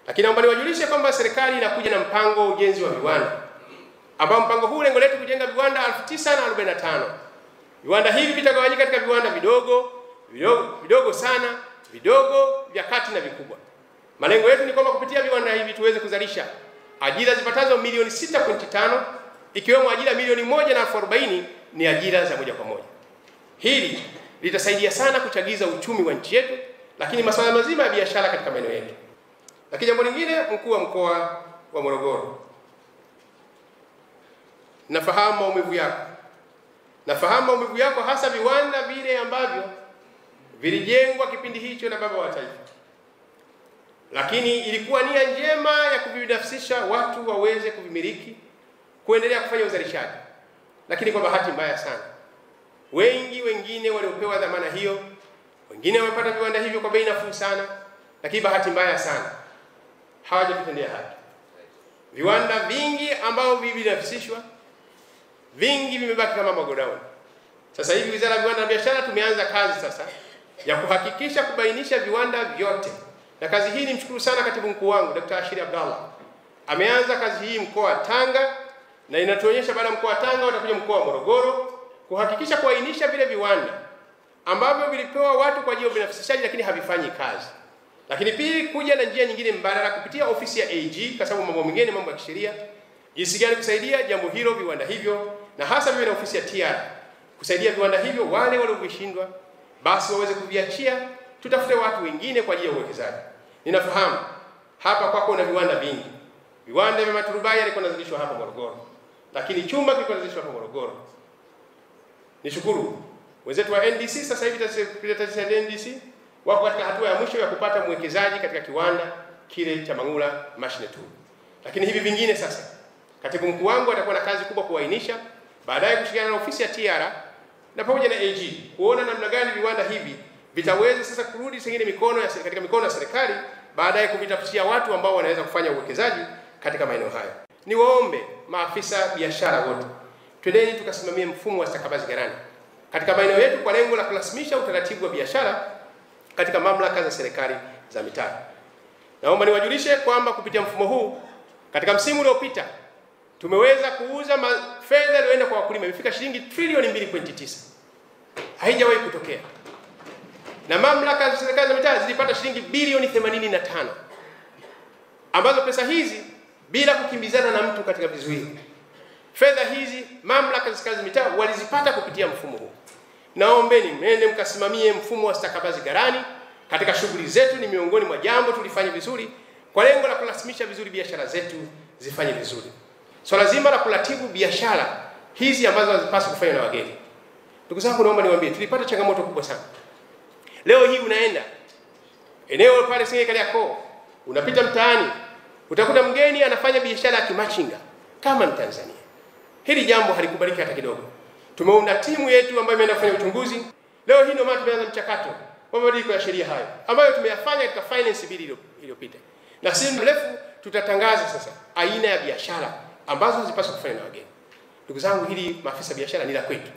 Lakini naomba niwajulishe kwamba serikali inakuja na mpango wa ujenzi wa viwanda, ambao mpango huu lengo letu kujenga viwanda 9045. Viwanda hivi vitagawanyika katika viwanda vidogo, vidogo, vidogo sana, vidogo, vya kati na vikubwa. Malengo yetu ni kwamba kupitia viwanda hivi tuweze kuzalisha ajira zipatazo milioni 6.5, ikiwemo ajira milioni 1,040 ni ajira za moja kwa moja. Hili litasaidia sana kuchagiza uchumi wa nchi yetu, lakini masuala mazima ya biashara katika maeneo yetu. Lakini jambo lingine, mkuu wa mkoa wa Morogoro, nafahamu maumivu yako. Nafahamu maumivu yako, hasa viwanda vile ambavyo vilijengwa kipindi hicho na baba wa taifa. Lakini ilikuwa nia njema ya kuvibinafsisha watu waweze kuvimiliki, kuendelea kufanya uzalishaji. Lakini kwa bahati mbaya sana, wengi wengine waliopewa dhamana hiyo, wengine wamepata viwanda hivyo kwa bei nafuu sana, lakini bahati mbaya sana hawajatutendea haki. Viwanda vingi ambao vilibinafsishwa, vingi vimebaki kama magodown. Sasa hivi Wizara ya Viwanda na Biashara tumeanza kazi sasa ya kuhakikisha kubainisha viwanda vyote. Na kazi hii nimshukuru sana katibu mkuu wangu Dr. Ashiri Abdallah. Ameanza kazi hii mkoa wa Tanga, na inatuonyesha baada ya mkoa wa Tanga watakuja mkoa wa Morogoro kuhakikisha kuainisha vile viwanda ambavyo vilipewa watu kwa ajili ya ubinafsishaji lakini havifanyi kazi. Lakini pili, kuja na njia nyingine mbadala kupitia ofisi ya AG, kwa sababu mambo mengine mambo ya kisheria, jinsi gani kusaidia jambo hilo viwanda hivyo, na hasa vile na ofisi ya TR kusaidia viwanda hivyo, wale walioshindwa basi waweze kuviachia, tutafute watu wengine kwa ajili ya uwekezaji. Ninafahamu hapa kwako una viwanda vingi. Viwanda vya maturubai yalikuwa yanazalishwa hapa Morogoro, lakini chuma kilikuwa kinazalishwa hapa Morogoro. Nishukuru wenzetu wa NDC, sasa hivi taasisi ya NDC wako katika hatua ya mwisho ya kupata mwekezaji katika kiwanda kile cha Mangula Machine Tool. Lakini hivi vingine sasa, katibu mkuu wangu atakuwa na kazi kubwa kuainisha, baadaye kushirikiana na ofisi ya TR na pamoja na AG kuona namna gani viwanda hivi vitaweza sasa kurudi sengine mikono ya katika mikono ya serikali, baadaye kuvitafutia watu ambao wanaweza kufanya uwekezaji katika maeneo hayo. Niwaombe maafisa biashara wote, twendeni tukasimamie mfumo wa stakabadhi ghalani katika maeneo yetu kwa lengo la kurasimisha utaratibu wa biashara katika mamlaka za serikali za mitaa. Naomba niwajulishe kwamba kupitia mfumo huu katika msimu uliopita tumeweza kuuza fedha iliyoenda kwa wakulima imefika shilingi trilioni 2.9. Haijawahi kutokea. Na mamlaka za serikali za mitaa zilipata shilingi bilioni 85, ambazo pesa hizi bila kukimbizana na mtu katika vizuizi, fedha hizi mamlaka za serikali za mitaa walizipata kupitia mfumo huu. Naombeni mwende mkasimamie mfumo wa stakabadhi ghalani katika shughuli zetu. Ni miongoni mwa jambo tulifanya vizuri kwa lengo la kurasimisha vizuri biashara zetu zifanye vizuri. Swala zima la kuratibu biashara hizi ambazo hazipaswi kufanywa na wageni. Ndugu zangu, naomba niwaambie tulipata changamoto kubwa sana. Leo hii unaenda eneo pale Singida Kariakoo, unapita mtaani, utakuta mgeni anafanya biashara ya kimachinga kama Mtanzania. Hili jambo halikubaliki hata kidogo. Tumeunda timu yetu ambayo imeenda kufanya uchunguzi. Leo hii ndio maana tumeanza mchakato wa mabadiliko ya sheria hayo ambayo tumeyafanya katika finance bill iliyopita. Na si mrefu tutatangaza sasa aina ya biashara ambazo hazipaswi kufanywa na wageni. Ndugu zangu, hili maafisa biashara ni la kwetu.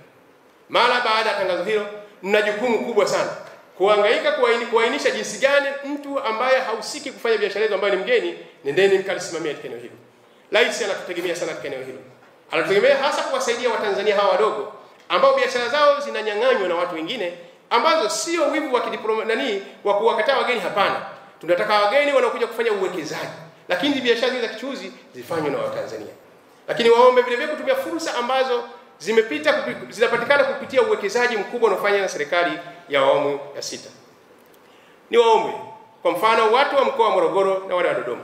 Mara baada ya tangazo hilo, mna jukumu kubwa sana kuhangaika kuainisha jinsi gani mtu ambaye hahusiki kufanya biashara hizo ambaye ni mgeni, nendeni mkalisimamia katika eneo hilo. Rais anatutegemea sana katika eneo hilo. Anatutegemea hasa kuwasaidia Watanzania hawa wadogo ambao biashara zao zinanyang'anywa na watu wengine, ambazo sio wivu wa kidiplomasia nani wa kuwakataa wageni. Hapana, tunataka wageni wanaokuja kufanya uwekezaji, lakini biashara za kichuzi zifanywe na Watanzania. Lakini waombe vile vile kutumia fursa ambazo zimepita zinapatikana kupitia uwekezaji mkubwa unaofanywa na serikali ya awamu ya 6. Niwaombe kwa mfano watu wa mkoa wa Morogoro na wale wa Dodoma,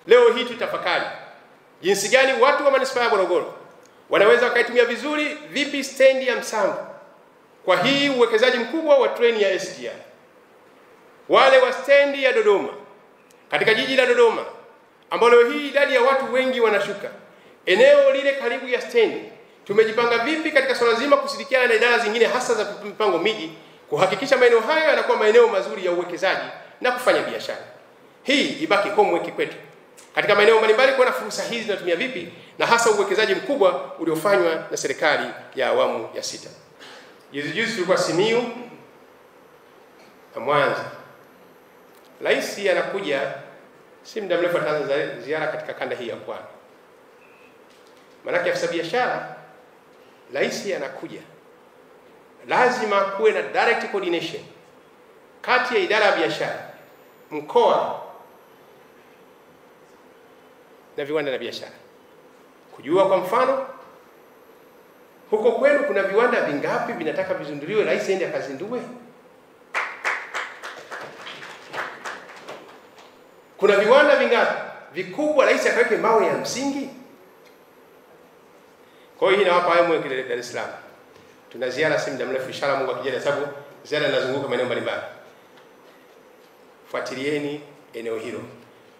leo hii tutafakari jinsi gani watu wa manispaa ya Morogoro wanaweza wakaitumia vizuri vipi stendi ya Msamvu kwa hii uwekezaji mkubwa wa treni ya SGR. Wale wa stendi ya Dodoma katika jiji la Dodoma, ambalo leo hii idadi ya watu wengi wanashuka, eneo lile karibu ya stendi, tumejipanga vipi katika swala zima kushirikiana na idara zingine hasa za mipango miji kuhakikisha maeneo hayo yanakuwa maeneo mazuri ya uwekezaji na kufanya biashara. Hii ibaki homework kwetu katika maeneo mbalimbali, kuona fursa hizi zinatumia vipi na hasa uwekezaji mkubwa uliofanywa na serikali ya awamu ya 6. Juzi juzi tulikuwa Simiyu na Mwanza. Rais anakuja Si muda mrefu ataanza ziara katika kanda hii ya Pwani. Maanake afisa biashara, rais anakuja, lazima kuwe na direct coordination kati ya idara ya biashara, mkoa na viwanda na biashara. Kujua kwa mfano huko kwenu kuna viwanda vingapi vinataka vizinduliwe, rais aende akazindue. Kuna viwanda vingapi vikubwa rais akaweke mawe ya msingi. Kwa hiyo hii nawapa hayo mwe Dar es Salaam. Tuna ziara si muda mrefu inshallah, Mungu akijalia, sababu ziara inazunguka maeneo mbalimbali. Fuatilieni eneo hilo.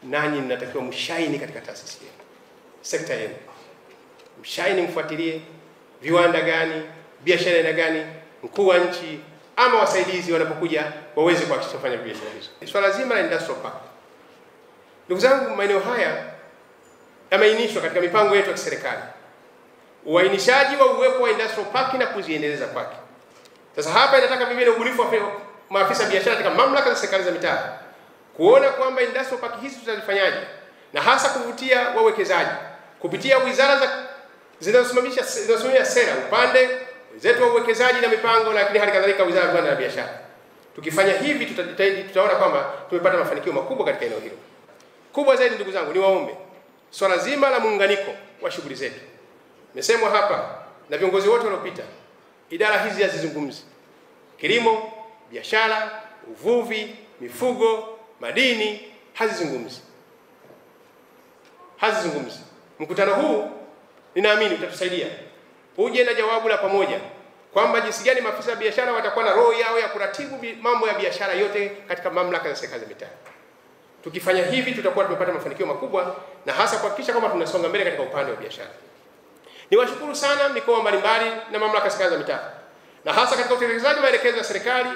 Nanyi mnatakiwa mshaini katika taasisi yenu, sekta yenu. Mshaini, mfuatilie viwanda gani, biashara ina gani, mkuu wa nchi ama wasaidizi wanapokuja waweze kuhakikisha kufanya biashara hizo. Swala zima la industrial park. Ndugu zangu, maeneo haya yameainishwa katika mipango yetu ya serikali. Uainishaji wa uwepo wa industrial park na kuziendeleza kwake. Sasa hapa inataka mimi na ubunifu wa maafisa biashara katika mamlaka za serikali za mitaa kuona kwamba industrial park hizi tutazifanyaje, na hasa kuvutia wawekezaji kupitia wizara za zinazosimamia sera upande zetu wa uwekezaji na mipango, lakini hali kadhalika wizara ya viwanda na biashara. Tukifanya hivi tutajitahidi, tutaona kwamba tumepata mafanikio makubwa katika eneo hilo. Kubwa zaidi ndugu zangu, niwaombe swala zima la muunganiko wa shughuli zetu. Nimesemwa hapa na viongozi wote waliopita, idara hizi hazizungumzi. Kilimo, biashara, uvuvi, mifugo, madini hazizungumzi. Hazizungumzi. Mkutano huu ninaamini utatusaidia uje na jawabu la pamoja kwamba jinsi gani maafisa biashara watakuwa na roho yao ya kuratibu mambo ya biashara yote katika mamlaka za serikali za mitaa. Tukifanya hivi tutakuwa tumepata mafanikio makubwa, na hasa kuhakikisha kwamba tunasonga mbele katika upande wa biashara. Niwashukuru sana mikoa mbalimbali na mamlaka za serikali za mitaa, na hasa katika utekelezaji wa maelekezo ya serikali.